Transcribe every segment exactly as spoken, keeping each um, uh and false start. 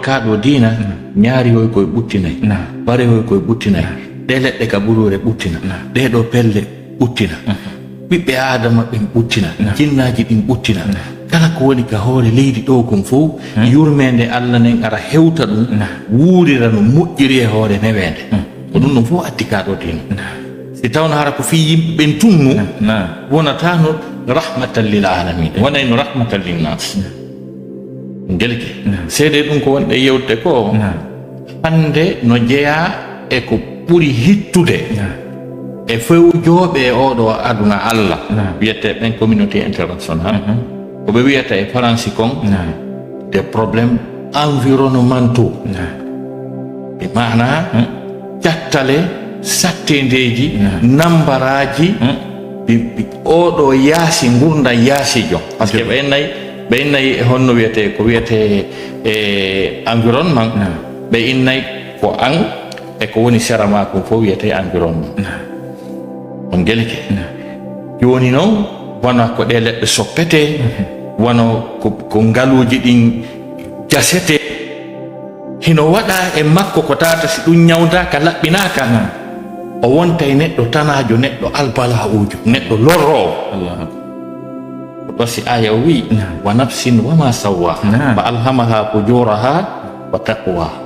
Ka ɗo diina, ñaari hoy koye ɓuttinay, bare hoy koye ɓuttinay, ɗe leɗɗe ka ɓuruure ɓuttina, ɗee ɗo pelle ɓuttina. Ɓiɓɓe Aadama ɓen ɓuttina, jinnaaji ɗin ɓuttina. Kala ko woni ka hoore leydi ɗo kon fow, yurmeende Alla nden ara hewta ɗum, wuurira no moƴƴiri e hoore neweende. Ko ɗum ɗum fow addi ka ɗo diina. Si tawno hara ko fii yimɓe ɓen tunnu, wonataano rahmatan lil alamin, wonayno rahmatan lin nas. Ngelke. Seedee ɗum ko wonɗe yewtude ko, hannde no jeyaa e ko ɓuri hittude e fewjooɓe e oo ɗoo aduna Alla, wiyetee ɓen communauté international. Ko ɓe wiyata e faransi kon des problèmes environnementaux. Bi maanaa cattale, satteendeeji, naambaraaji, ɗi, ɗi oo ɗoo yaasi, ngurndan yaasiijo. Parce que ɓe innayi, ɓe innayi e honno wiyetee, ko wiyetee e environnement, ɓe innayi ko an e ko woni sera maa kon fow wiyetee environnement. On ngelike. Jooni non, wano ko ɗee leɗɗe soppetee, wano ko, ko ngaluuji ɗin jasetee, hino waɗa e makko ko tawata si ɗum ñawndaaka, laɓɓinaaka, o wontay neɗɗo tanaajo, neɗɗo albala'uujo, neɗɗo lorroowo. Allahu akbar. Ko ɗo si aaya o wi'i, "Wa nafsin wa ma sawwaha, fa alhamaha fujuraha wa taqwaha.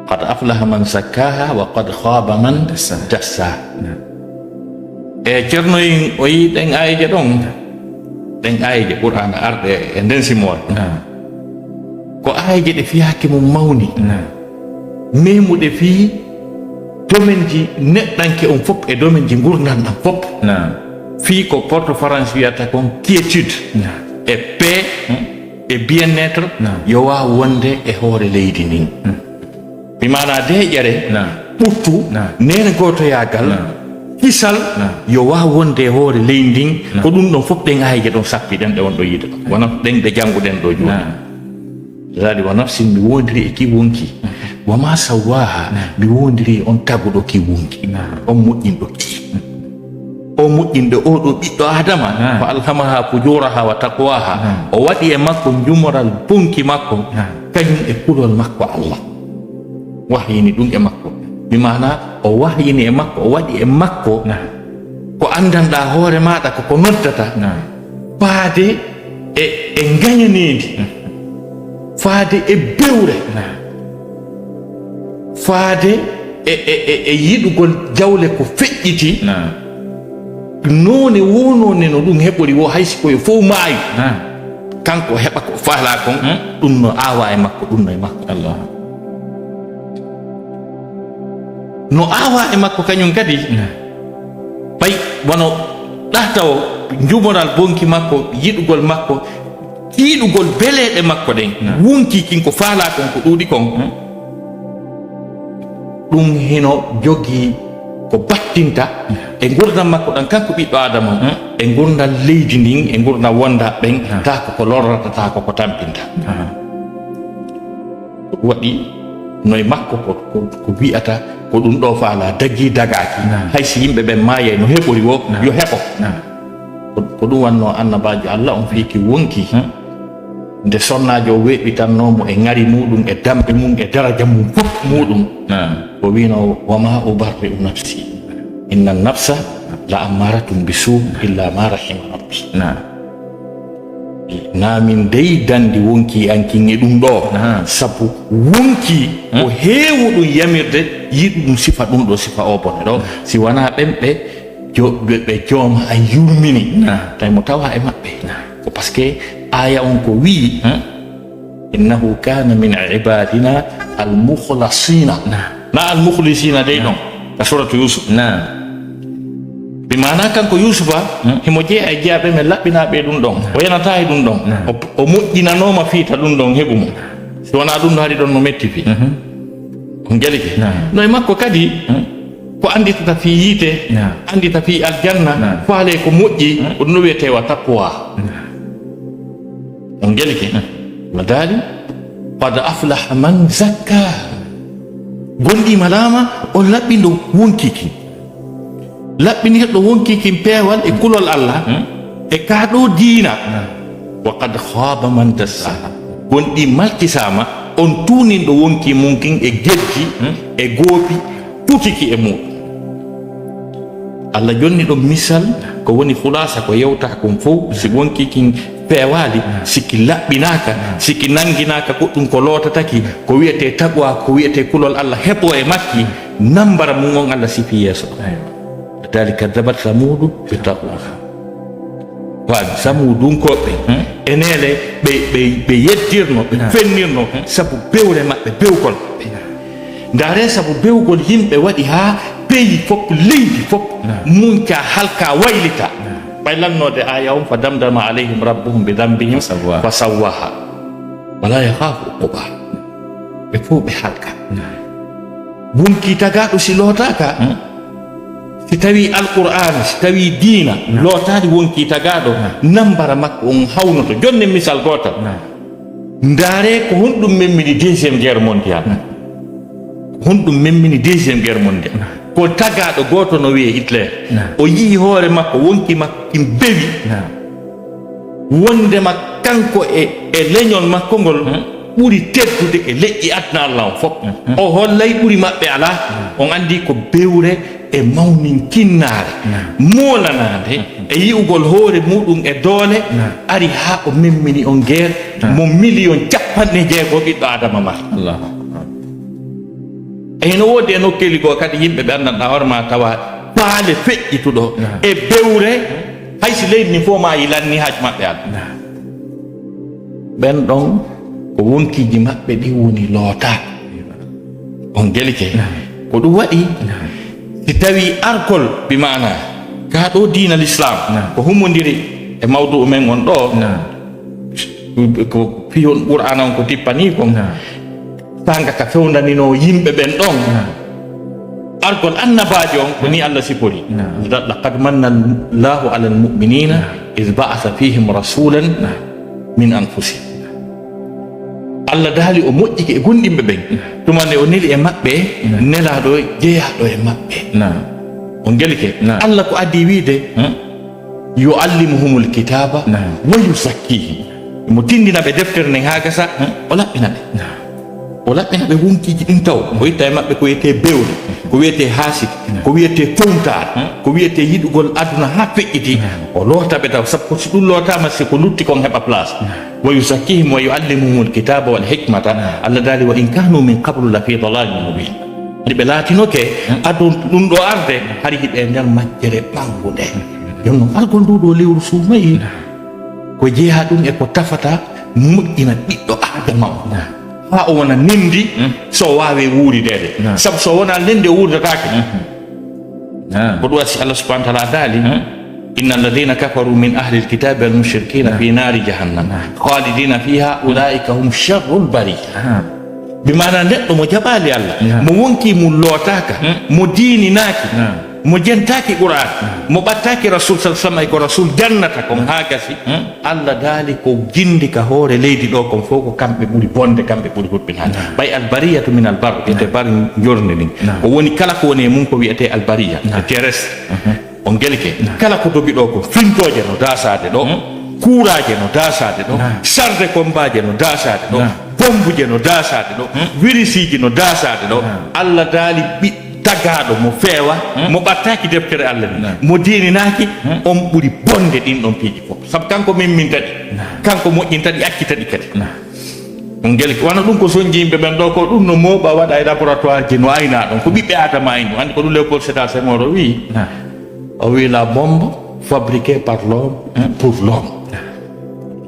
Qad aflaha man zakkaha wa qad khaba man dassaha." E Ceerno, o yi'i ɗen aayeeje ɗon, ɗen aayeeje Qur'aana arɗe e nden simoore. Ko aayeeje ɗe fii hakke mum mawni. Memuɗe fii domaine ji neɗɗanke on fof e domaine ji ngurndan ɗan fof. Fii ko porte faransi wiyata kon quiétude. E paix, e bien-être, yo waaw wonde e hoore leydi ndin. Bi maanaa deeƴere, ɓuttu, neene gootoyaagal, kisal, yo waaw wonde e hoore leydi ndin. Ko ɗum ɗon fof ɗen aayeeje ɗon sappi ɗen ɗe wonɗo yiide ɗon. Wano ɗen ɗe jannguɗen ɗo jooni. Zaadi wa nafsin, mi wondiri e ki wonki. Wa ma sawwaha, mi wondiri e on taguɗo ki wonki. On moƴƴinɗo ki. O moƴƴinde oo ɗoo ɓiɗɗo Aadama, fa alhamaha fujuraha wa taqwaha. O waɗi e makko njumoral bonki makko, kañum e kulol makko Alla. Wahyini ɗum e makko. Bi maanaa, o wahyini e makko, o waɗi e makko ko anndanɗaa hoore maaɗa, ko ko noddata. Faade e, e ngañaneedi, faade e bewre, faade e, e, e, e yiɗugol jawle ko feƴƴiti, noone woo noone no ɗum heɓori woo, hay si ko yo fow maayu, kanko heɓa ko faalaa kon, ɗum no aawaa e makko, ɗum no e makko. Allah. No aawaa e makko kañum kadi. Ɓay wano ɗahta o, njumoral bonki makko, yiɗugol makko, tiiɗugol beleeɗe makko ɗen, wonki kin ko faalaa kon, ko ɗuuɗi kon. Ɗum hino jogii ko battinta e ngurndan makko ɗan, kanko ɓiɗɗo Aadama on, e ngurndan leydi ndin, e ngurndan wonda ɓen, taa ko ko lorrata, taa ko ko tampinta. Ko ɗum waɗi no e makko ko, ko, ko wi'ata ko ɗum ɗoo faalaa, dagii dagaaki. Hay si yimɓe ɓen maayay no heɓori woo, yo heɓo. Ko, ko ɗum wannoo annabaajo Alla on fii ki wonki. Nde sonnaajo o weeɓitannoo mo e ŋari muuɗum, e dambe mum, e daraja mum fof muuɗum. O wiino, "Wa ma ubarri'u nafsi. Inna nafsa la ammaratun bisu illa ma rahima rabbi." Naa min dey dandi wonki an kin e ɗum ɗoo. Sabu wonki ko heewuɗum yamirde, yiɗuɗum sifa ɗum ɗoo, sifa oo bone ɗoo. Si wanaa ɓen ɓe jo-, ɓe, ɓe jooma an yurmini. Tawi mo tawa e maɓɓe. Ko parce que aaya on ko wi'i, "Innahu kana min ibadina al-mukhlasina." Na al-mukhlisina dey ɗon. Ka suratu Yusuf. Bi maanaa kanko Yusufa, himo jeyaa e jeyaaɓe men laɓɓinaaɓe e ɗum ɗon. O yanataa e ɗum ɗon. O, o moƴƴinanooma fiita ɗum ɗon heɓu mo. Si wanaa ɗum ɗo hari ɗon no metti fii. On gelike. No e makko kadi, ko annditata fii yiite, anndita fii aljanna, faale ko moƴƴi, ko ɗum no wiyetee wa taqwa. On gelike. No daali, "Qad aflaha man zakkaha." Gonɗii malaama, on laɓɓinɗo wonki kin. Laɓɓinirɗo wonki kin peewal e kulol Alla, e kaa ɗoo diina. "Wa qad khaba man dassaha." Won ɗi malkisaama, on tuuninɗo wonkii mum kin e geddi, hmm, e goopi, putiki e muuɗum. Allah jonni ɗon misal, ko woni khulaasa ko yewtaa kon fow, si wonkii kin feewaali, si ki laɓɓinaaka, si ki nannginaaka goɗɗum ko lootata ki, ko wi'etee taqwa, ko wi'etee kulol Allah heɓoo e makki, nambara mum on Allah sifi yeeso. Aywa. Dali kaddabat Samuudu bi taqwa. Waawi Samuudunkooɓe, hmm, e neele ɓe, ɓe, ɓe yeddirno, ɓe, naam, fennirno, hmm, sabu bewre maɓɓe bewgol. Naam. Ndaaree sabu bewgol yimɓe waɗi haa peyi fof, leydi fof, naam, muncaa, halkaa, waylitaa. Naam. Ɓay lannoode aaya on, fa damdama alayhim rabbuhum bi dambihim fa sawwaha. Fa sawwaha. Wala yakhafu uqubaha. Ɓe fof ɓe halka. Naam. Wonkii tagaaɗo si lootaaka, hmm, si tawii Alqur'aana, si tawii diina, naam, lootaali wonkii tagaaɗo, naam, nambara makko on hawnoto. Jonnen misal gootal. Naam. Ndaaree ko honɗum memmini Deuxième Guerre Mondiale. Naam. Ko honɗum memmini Deuxième Guerre Mondiale. Naam. Ko tagaaɗo gooto no wi'ee Hitler. Naam. O yi'i hoore makko, wonkii makko kin bewi. Naam. Wonndema kanko e, e leñol makko ngol, hmm, ɓuri teddude e leƴƴi aduna Allah on fof. Hmm. O hollay ɓuri maɓɓe alaa. Hmm. On anndi ko bewre e mawninkinnaare. Hmm. Moolanaande, hmm, e yi'ugol hoore muuɗum e doole, hmm, ari haa o memmini on guerre, hmm, mo miliyon capanɗe jeego ɓiɗɗo Aadama mari. Allahu Akbar. E hino woodi e nokkeeli goo kadi yimɓe ɓe anndanɗaa hoore maa tawa faale feƴƴituɗo, naam, e bewre, hay si leydi ndin fof maa yilanni haaju maɓɓe alaa. Naam. Ɓen ɗon ko wonkiiji maɓɓe ɗin woni lootaa. On gelike? Naam. Ko ɗum waɗi, naam, si tawii arkol, bi maanaa, kaa ɗoo diina Lislaam, naam, ko humondiri e mawdu'u men on ɗoo, naam, ko fii on Qur'aana on ko tippanii kon. Naam. Saanga ka fewndaninoo yimɓe ɓen ɗon. Naam. Argol annabaajo on, ko ni Allah sifori. Naam. Laqad manna Allahu alal mu'minina, naam, iz ba'asa fihim rasulan, naam, min anfusihim. Allah daali o moƴƴike e gomɗinɓe ɓen. Naam. Tuma nde o neli e maɓɓe, naam, nelaaɗo jeyaaɗo e maɓɓe. Naam. On gelike? Naam. Allah ko adii wiide, hmm? Yu'allimuhumul kitaba, naam, wa yuzakkihim. Mo tindina ɓe deftere nden haa gasa, hmm, o laɓɓina ɓe. Naam. O laɓɓina ɓe wonkiiji ɗin taw. O itta e maɓɓe ko wiyetee bewre, ko wiyetee haasidi, naam, ko wiyetee fowtaare, hmm, ko wiyetee yiɗugol aduna haa feƴƴiti. Naam. O loota ɓe taw, sabu ko si ɗum lootaama, si ko lutti kon heɓa place. Naam. Wa yuzakkihim wa yu'allimuhumul kitaba wal hikmata. Naam. Allah daali, "Wa in kanu min qablu la fi dalalin mubin." Nde ɓe laatinoke, hmm, adun ɗum ɗo arde, hari hiɓe e nder majjere ɓanngunde. Jooni noon, algol ndu ɗo lewru suumayi, ko jeyaa ɗum e ko tafata moƴƴina ɓiɗɗo Aadama o. Haa o wona nenndi, hmm, so o waawee wuurideede. Naam. Sabu so wonaa nenndi, o wuurdataake. Hmm. Naam. Ko ɗum waɗi si Allah subhanahu wa ta'ala daali, hmm, "Inna alladhina kafaru min ahli alkitabi wal mushrikina, naam, fi nari jahannam, naam, khalidina fiha, ulaika hum sharrul bariya." Naam. Bi maana neɗɗo mo jaɓaali Allah, naam, mo wonkii mum lootaaka, hmm, mo diininaaki, naam, mo jentaaki Qur'aan, naam, mo ɓattaaki Rasul sal sallam, ay ko Rasul jannata kon, naam, haa gasi, hmm, Allah daali ko jinndi ka hoore leydi ɗo kon fof ko kamɓe ɓuri bonde, kamɓe ɓuri huɓɓinaade. Naam. Ɓay albariyatu min albar, wiyetee, naam, bar njorndi ndin. Naam. Ko woni kala ko woni e mum ko wiyetee albariya, naam, e terrestre. Mhm. On gelike? Naam. Kala ko dogi ɗo ko fintooje no daasaade ɗo, hmm, kuuraaje no daasaade ɗo, naam, sarde kombaaje no daasaade ɗo, naam, bombuje no daasaade ɗo, hmm, wirisiiji no daasaade ɗo. Naam. Allah daali ɓi-, tagaaɗo mo feewa, hmm, mo ɓattaaki deftere Allah ni, naam, mo diininaaki, hmm, on ɓuri bonde ɗin ɗon piiji fof. Sabu kanko memminta ɗi, naam, kanko moƴƴinta ɗi, accita ɗi kadi. Naam. On gelike? Wano ɗum ko sonji yimɓe ɓen ɗo, ko ɗum no mooɓa waɗa e laboratoire ji, no ayna ɗon. Ko ɓiɓɓe Aadama ayni ɗum. Anndi ko ɗum Léopold Sédar Senghor o wi'i? Naam. O wi'i, "La bombe fabriquée par l'homme, hein, pour l'homme."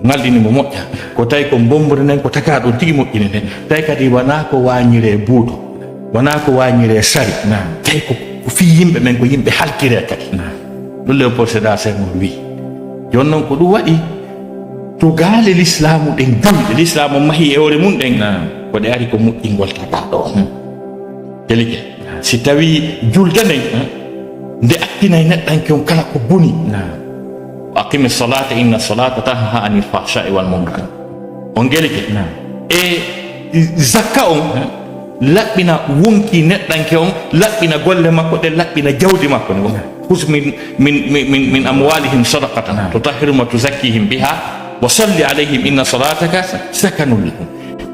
Ngalɗini mo moƴƴa. Ko tawi ko mbombori nden, ko tagaa ɗon tigi moƴƴini nden. Tawi kadi wonaa ko waañiree buuto, wonaa ko waañiree sari. Naam. Tawi ko, ko fii yimɓe ɓen, ko yimɓe halkiree kadi. Naam. Ɗum Léopold Sédar Senghor wi'i. Jooni noon ko ɗum waɗi tugaale lislaamu ɗen jowi, ɗe lislaamu mahi e hoore mum ɗen, naam, ko ɗe ari ko moƴƴingol tagaaɗo on. Hmm. Gelike, si tawii julde nden, hmm, nde accinay neɗɗanke on kala ko boni. Naam. Wa aqimi salata, inna salata tanha anil fahsha'i wal munkar. On gelike? Naam. E zakka on, hmm, laɓɓina wonkii neɗɗanke on, laɓɓina golle makko ɗen, laɓɓina jawdi makko ndin. Naam. Khudh min, min, min, min, min amwalihim sadaqatan, naam, tutahhiruhum wa tuzakkihim biha Wa salli alayhim inna salataka sakanun lahum.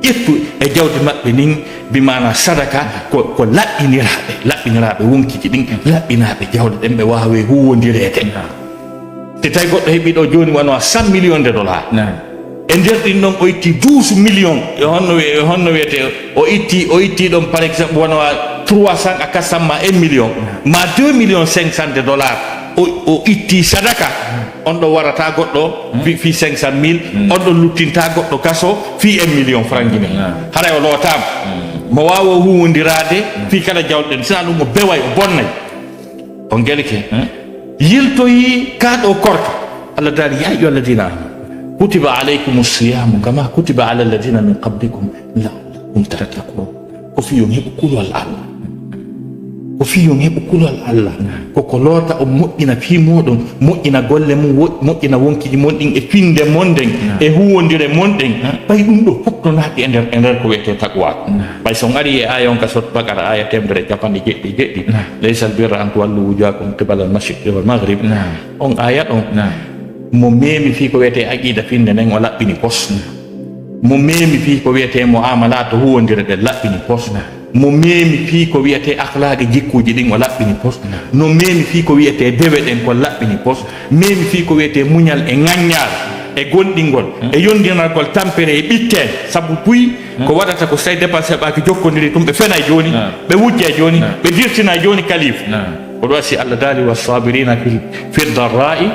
Ƴettu e jawdi maɓɓe ndin, bi maana sadaka, ko, ko laɓɓiniraaɓe, laɓɓiniraaɓe wonkiji ɗin, laɓɓinaaɓe jawle ɗen, ɓe waawe huwondireede. Si tawi goɗɗo heɓi ɗo jooni wano cent millions de dollars. E nder ɗin ɗon o itti douze millions. E honno wiye-, e honno wiyetee? O itti, o itti ɗon, par exemple, wano trois cents à quatre cents ma un million, ma deux millions cinq cents de dollars. O, o itti sadaka. On ɗo warata goɗɗo, fi, fi cinq cent mille, on ɗo luttinta goɗɗo kaso, fi un million franc guinéen. Haray o lootaama. Mo waawo huwondiraade, fi kala jawle ɗen. Sina ɗum o beway, o bonnay. On gelike. Yiltoyi kaa ɗo korka. Allah daali, "Ya ayyuha alladina amanu, kutiba alaykum siyamu kama kutiba ala alladina min qablikum la'allakum tattaqun." Ko fii on heɓu kulol Allah. Ko fii on heɓu kulol Allah. Ko ko loota on moƴƴina fii mooɗon, moƴƴina golle mum, wo-, moƴƴina wonkiji mon ɗin e finde mon ɗen, e huwondire mon ɗen. Ɓay ɗum ɗo fof no naati e nder, e nder ko wiyetee taqwa. Ɓay so on ari e aaya on ka Sot Bakara, aaya teemedere e capanɗe jeɗɗi e jeɗɗi. "Laysal birra an tuwallu wujuhakum qibala al-mashriqi wal maghrib." On aaya ɗon, mo meemi fii ko wiyetee aqiida finde nden, o laɓɓini pos. Mo meemi fii ko wiyetee mu'amalaat, huwondire ɗen, laɓɓini pos. Mo meemi fii ko wiyetee akhlaaq, jikkuuji ɗin, o laɓɓini pos. No meemi fii ko wiyetee dewe ɗen, ko laɓɓini pos. Meemi fii ko wiyetee muñal e ŋaññaare e gomɗingol e yondinagol tampere e ɓitten, sabu buy ko waɗata ko so tawi dépense heɓaaki jokkondiri ɗum, ɓe fenay jooni, ɓe wujjay jooni, ɓe dirtinay jooni kalifu. Ko ɗum waɗi si Allah daali, "Wassabirina fil, fid darra'i",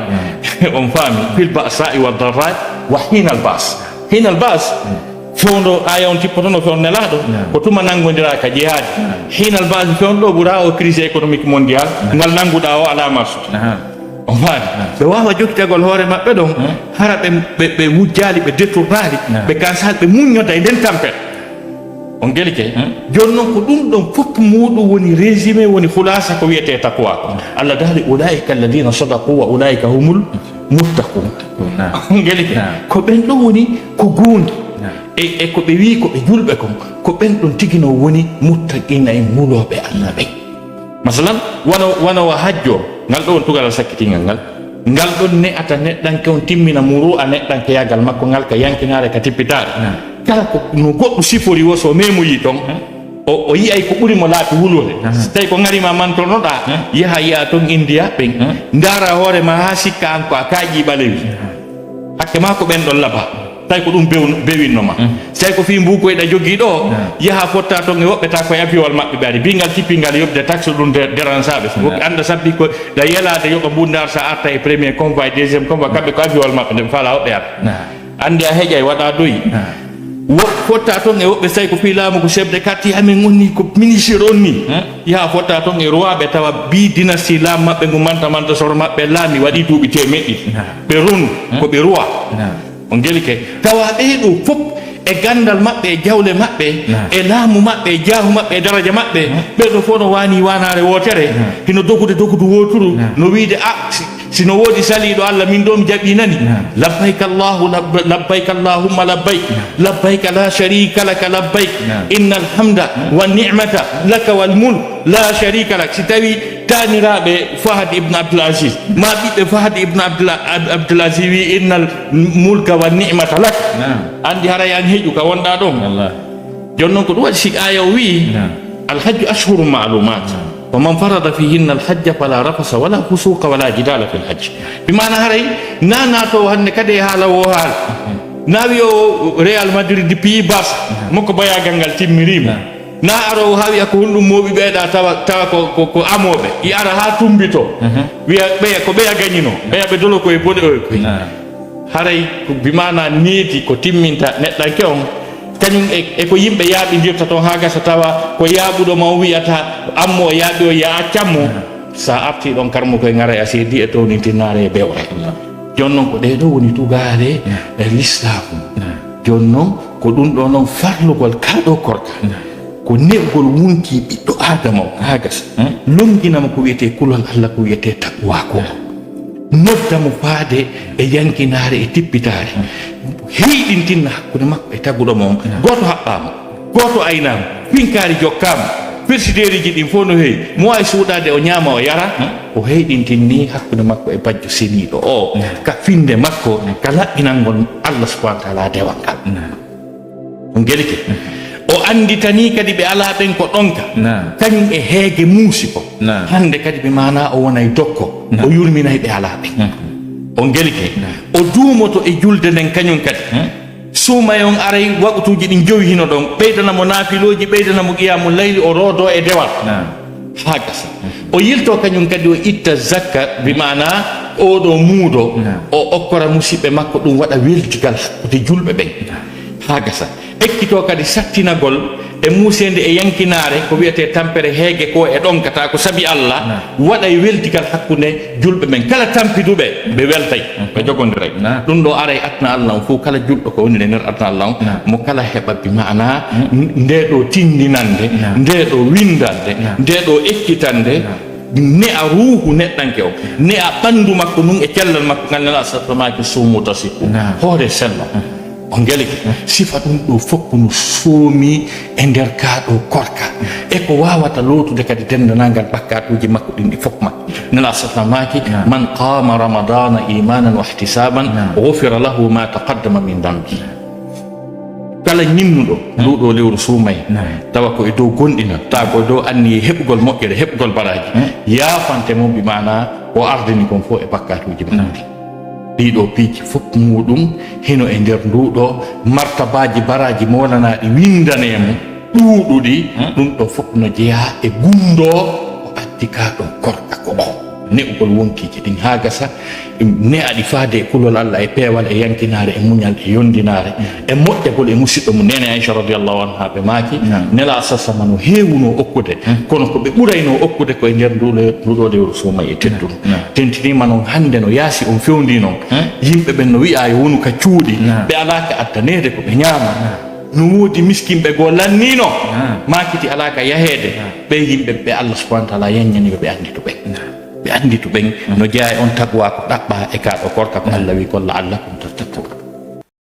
on faami, "fil ba'sa'i wad darra'i wa hinal ba's." Hinal ba's, fewndo aaya on tippotono fewndo Nelaaɗo, ko tuma nanngondiraa ka jihaadi. Hinal ba's, fewndo ɗo ɓura o crise économique mondial, ngal nannguɗaa o alaa marsude. On faami? Ɓe waawa jokkitagol hoore maɓɓe ɗon, hara ɓe, ɓe, ɓe wujjaali, ɓe détournaali, ɓe kaasaali, ɓe muññoda e nden tampere. On gelike? Jooni non ko ɗum ɗon fof muuɗum woni résumé, woni khulasa ko wiyetee taqwa ko. Allah daali, "Ulaika alladina sadaqu wa ulaika humul muttaqun." On gelike? Ko ɓen ɗon woni ko gooŋɗi. E, e ko ɓe wi'i ko ɓe julɓe kon, ko ɓen ɗon tigi no woni muttaqiina e hulooɓe Allah ɓen. Masalan, wano, wano wa hajjo, ngal ɗo on tugalal sakkitingal ngal. Ngal ɗon ne'ata neɗɗanke on timmina muru a neɗɗankeyaagal makko ngal ka yankinaare, ka tippitaare. Kala ko no goɗɗo sifori wo so meemoyii ton, o, o yi'ay ko ɓuri mo laabi wulude. Si tawi ko ŋari ma mantornoɗaa, yaha yi'a ton Indiya ɓen. Ndaara hoore ma haa sikka an ko a kaaƴii ɓalewi. Hakke maa ko ɓen ɗon laba. Tawi ko ɗum bew-, bewinno ma. Si tawi ko fii mbuukoyɗa jogii ɗo, yaha fotta ton e woɓɓe, ta koye aviowal maɓɓe ɓe ari. Bingal tippingal yoɓde taxe ɗum de-, dérangeaɓe. Woɓɓe annda sabbi ko ɗa yelaade yoɓa mbundaar sa arta e premier convoi, deuxième convoi, kamɓe ko aviowal maɓɓe nde ɓe faalaa woɓɓe ara. Anndi a heƴay, waɗa doyi. Wo-, fotta ton e woɓɓe, si tawi ko fii laamu ko chef de quartier, amen on ni ko ministre on ni. Yaha fotta ton e roi ɓe tawa bii dynastie laamu maɓɓe ngu manta manta soro maɓɓe laami waɗi duuɓi teemeɗɗi. Ɓe ronu, ko ɓe roi. On gelike? Tawa ɓee ɗoo fof e ganndal maɓɓe, e jawle maɓɓe, e laamu maɓɓe, e jaahu maɓɓe, e daraja maɓɓe, ɓee ɗoo fof no waanii waanaare wootere, hino dogude dogudu wooturu, no wiide, "A, si, si no woodi saliiɗo Allah, min ɗoo mi jaɓii nani. Labbayka Allahu, lab-, labbayka Allahumma labbayk, labbayka la sharika laka labbayk, innal hamda wan ni'mata laka wal mulk, la sharika lak." Si tawi taaniraaɓe Fahad ibn Abdul Aziz, ma ɓiɓɓe Fahad ibn Abdul, Ab-, Abdul Aziz wi, "Innal mulka wa ni'mata lak." Naam. Anndi haray an heƴu ka wonɗaa ɗon. Wallahi. Jooni non ko ɗum waɗi si aaya o wi, naam, "Al hajju ashhurun ma'lumat. Naam. Wa man farada fihinna al hajja fala rafasa wala fusuqa wala jidala fil hajj." Bi maana haray na naatoowo hannde kadi e haala wo haala. Mhm. Na wi o Real Madrid piyi Barça, naam, makko bayaagal ngal timmiriima. Naam. Na aroowo haa wi'a ko honɗum mooɓi ɓeeɗa tawa, tawa ko, ko, ko amooɓe. I ara haa tumbito. Mhm. Wi'a ɓeya, ko ɓeya gañinoo. Ɓeya ɓe dolo koye boɗe oye koye. Naam. Haray ko bi maana needi ko timminta neɗɗanke on. Kañum e, e ko yimɓe yaaɓindirta ton haa gasa tawa ko yaaɓuɗo ma on wi'ata ammo o yaaɓi o ya accammo. Naam. Sa artii ɗon karmo koye ŋaray a seedi e townintinnaare e bewre. Naam. Jooni non ko ɗee ɗoo woni tugaale, naam, e Lislaamu. Naam. Jooni non ko ɗum ɗoo non farlugol kaa ɗoo korka. Naam. Ko ne'ugol wunti ɓiɗɗo Aadama on haa gasa. Hmm? Longina mo ko wiyetee kulol Allah, ko wiyetee taqwa ko. Naam. Nodda mo faade e yankinaare e tippitaare. Hmm. Heyɗintinna hakkunde makko e taguɗo mo on. Naam. Gooto haɓɓaa mo, gooto aynaa mo, pinkaari jokkaa mo. Firsideeriji ɗin fof no heewi. Mo waawi suuɗaade o ñaama o yara, o heyɗintinni hakkunde makko e bajjo seniiɗo o, ka finnde makko, ka laɓɓinangol Allah subhanahu wa taala dewal ngal. On gelike? O annditanii kadi ɓe alaa ɓen ko ɗonka. Naam. Kañum e heege muusi ko. Naam. Hannde kadi ɓe maanaa o wonay dokko. Naam. O yurminay ɓe alaa ɓen. Naam. On gelike? Naam. O duumoto e julde nden kañum kadi. Naam. Suumay on aray waqtuuji ɗin jowi hino ɗon. Ɓeydana mo naafilooji, ɓeydana mo qiyaamu layli, o roodoo e dewal. Naam. Haa gasa. O yiltoo kañum kadi o itta zakka, bi maanaa oo ɗoo muudo, naam, o okkora musiɓɓe makko, ɗum waɗa weldigal hakkunde julɓe ɓen. Naam. Haa gasa. Ekkitoo kadi sattinagol e muuseende e yankinaare, ko wiyetee tampere heege ko e ɗonkata, ko sabi Allah, naam, waɗay weldigal hakkunde julɓe ɓen. Kala tampiduɓe, ɓe weltay, ɓe jogondiray. Naam. Ɗum ɗo aray aduna Allah on fof, kala julɗo ko woni e nder aduna Allah on, naam, mo kala heɓa bi maanaa, mm, ndee ɗoo tinndinannde, naam, ndee ɗoo winndannde, naam, ndee ɗoo ekkitannde, naam, ne'a ruuhu neɗɗanke o, ne'a ɓanndu makko nun e cellal makko, ngal Nelaaɗo sallallaahu alayhi wa sallam maaki suumu tasihu. Naam. Hoore sella. Mm. On gelike? Mm. Sifa ɗum ɗo fof no soomi e nder kaa ɗo korka. Mm. E ko waawata lootude kadi denndanangal bakkaatuuji makko ɗin ɗi fof makko. Nelaaɗo sallallaahu alayhi wa sallam maaki, naam, "Man qaama Ramadaana iimaanan wa ihtisaaban, naam, gufira lahu maa taqaddama min danbi." Kala ñinnuɗo, hmm, nduɗo lewru suumay, naam, tawa ko e dow gonɗinal, tawa ko e dow anniye heɓugol moƴƴere, heɓugol baraaji, hmm, yaafante mo, bi maanaa o ardini kon fof e bakkaatuuji makko ɗi. Ɗiɗo piiji fof muɗum hino e nder nduɗo martabaaji, baraaji moolanaɗi winndane mo ɗuuɗuɗi, hmm, ɗum ɗo fof no jeyaa e gunndoo ko addi ka ɗo korka ko o. Ne'ugol wonkiiji ɗin haa gasa, ne'aɗi faade e kulol Allah, e peewal, e yankinaare, e muñal, e yondinaare, e moƴƴagol e musiɗɗo mum. Neene Aisha radiyallahu anha ɓe maaki, naam, Nelaaɗo sallallaahu alayhi wa sallam no heewunoo okkude, hmm, kono ko ɓe ɓuraynoo okkude ko e nder nduɗo, nduɗo lewru suumay e teddundu. Naam. Tentiniima noon hannde no yaasi on fewndii noon, hmm, yimɓe ɓen no wi'a yo wonu ka cuuɗi, naam, ɓe alaa ka addaneede ko ɓe ñaama. Naam. No woodi miskinɓe goo lanniino, naam, maakiti alaa ka yaheede. Naam. Ɓee yimɓe ɓe Allah subhanahu wa taala yaññani yo ɓe annditu ɓen. Naam. Ɓe annditu ɓen, mm, no jeyaa e on taqwa ko ɗaɓɓaa e kaa ɗo korka ko, mm, Allah wi, "Kolla Allah ko